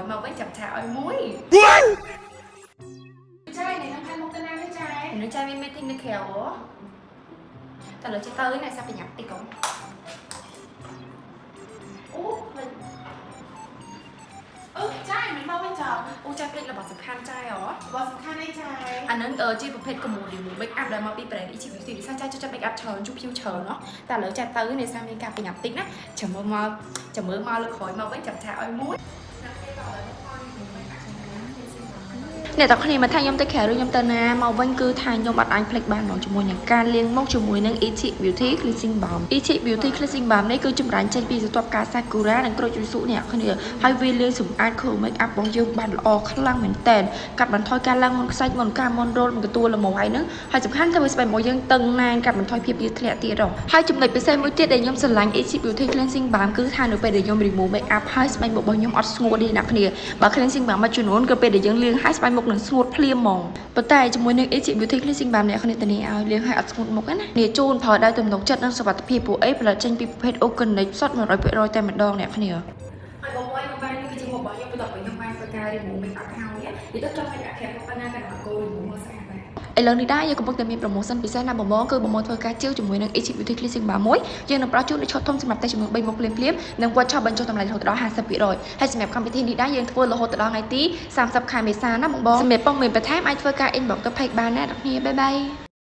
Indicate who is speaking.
Speaker 1: យមកវិញចាំឆាឲ្យមួយ
Speaker 2: ចាយនេះនឹងខាងមុខទៅណាទេចាយ
Speaker 1: នៅចាយមាន meeting នៅក្រៅហ៎តែលើចេះទៅណាសាប់ប្រញាប់តិចកុំអូភ្លេច
Speaker 2: អឺចាយមិនមកវិញចោល
Speaker 1: អូចាយភ្លេចរបស់សំខាន់ចាយហ៎
Speaker 2: របស់សំខាន់អីចាយ
Speaker 1: អាហ្នឹងជាប្រភេទកម៉ូឌី make up ដែលមកពី brand Ichi Beauty ពិសេសចាយចូលចិត្ត make up ច្រើនជួបភ្ញៀវច្រើនណោះតែឥឡូវចាយទៅនេះសាមានការប្រញាប់តិចណាចាំមើលមកចាំមើលមកលើក្រោយមកវិញចាំឆាឲ្យមួយអ្នកទាំងគ្នាមកថាខ្ញុំទៅក្រៅឬខ្ញុំទៅណាមកវិញគឺថាខ្ញុំអត់អាចភ្លេចបានហ្មងជាមួយនឹងការលាងមុខជាមួយនឹង Ichi Beauty Cleansing Balm។ Ichi Beauty Cleansing Balm នេះគឺចម្រាញ់ចេញពីស្រទាប់ផ្កាសាគូរ៉ានិងក្រូចយូស៊ុអ្នកគ្នាហើយវាលាងសម្អាតគ្រឿង make up របស់យើងបានល្អខ្លាំងមែនតើកាត់បន្ថយការឡើងមុនខ្សាច់មុនការមុនរោលមុនកទួលល្មមហើយហ្នឹងហើយសំខាន់ធ្វើឲ្យស្បែករបស់យើងតឹងណែនកាត់បន្ថយភាពយឺតធ្លាក់ទៀតហ៎ហើយចំណុចពិសេសមួយទៀតដែលខ្ញុំស្រឡាញ់ Ichi Beauty Cleansing Balm គឺថានៅពេលដែលខ្ញុំ remove make up ហើយស្បែកមុខរបស់ខ្ញុំអត់ស្ងួតទេអ្នកគ្នាបើ cleansing balm មួយចំនួនគឺពេលដែលយើងលាងហើយស្បែកមុខនឹងស្ងួតភ្លាមហ្មងប៉ុន្តែជាមួយនឹង Ichi Beauty Cleansing Balm អ្នកគ្នាធានាឲ្យលាងហើយអត់ស្ងួតមុខទេណានេះជូនប្រើដោយទំនុកចិត្តនិងសុវត្ថិភាពពួកអីផលិតចេញពីប្រភេទ organic សុទ្ធ100%តែម្ដងអ្នកគ្នាហើយបងប្អូនខ្ញុំបាននេះគឺជាមុខរបស់ខ្ញុំបន្ទាប់ពីខ្ញុំបានធ្វើការ remove make up ហើយនិយាយទៅចង់ make up ក្រៅប៉ុណ្ណាតែអត់គោ remove មកស្អាតដែរឥឡូវនេះដែរយើងកំពុងតែមាន promotion ពិសេសណាបងបងគឺបងបងធ្វើការជាវជាមួយនឹង Ichi Beauty Cleansing Balm មួយយើងនឹងផ្ដល់ជូននូវឈុតធំសម្រាប់តែចំនួន3មុខភ្លាមៗនិង voucher បញ្ចុះតម្លៃរហូតដល់50%ហើយសម្រាប់កម្មវិធីនេះដែរយើងធ្វើរហូតដល់ថ្ងៃទី30ខែមេសាណាបងបងសម្រាប់ព័ត៌មានបន្ថែមអាចធ្វើការ inbox ទៅ page បានណាអ្នកគ្នាbye bye។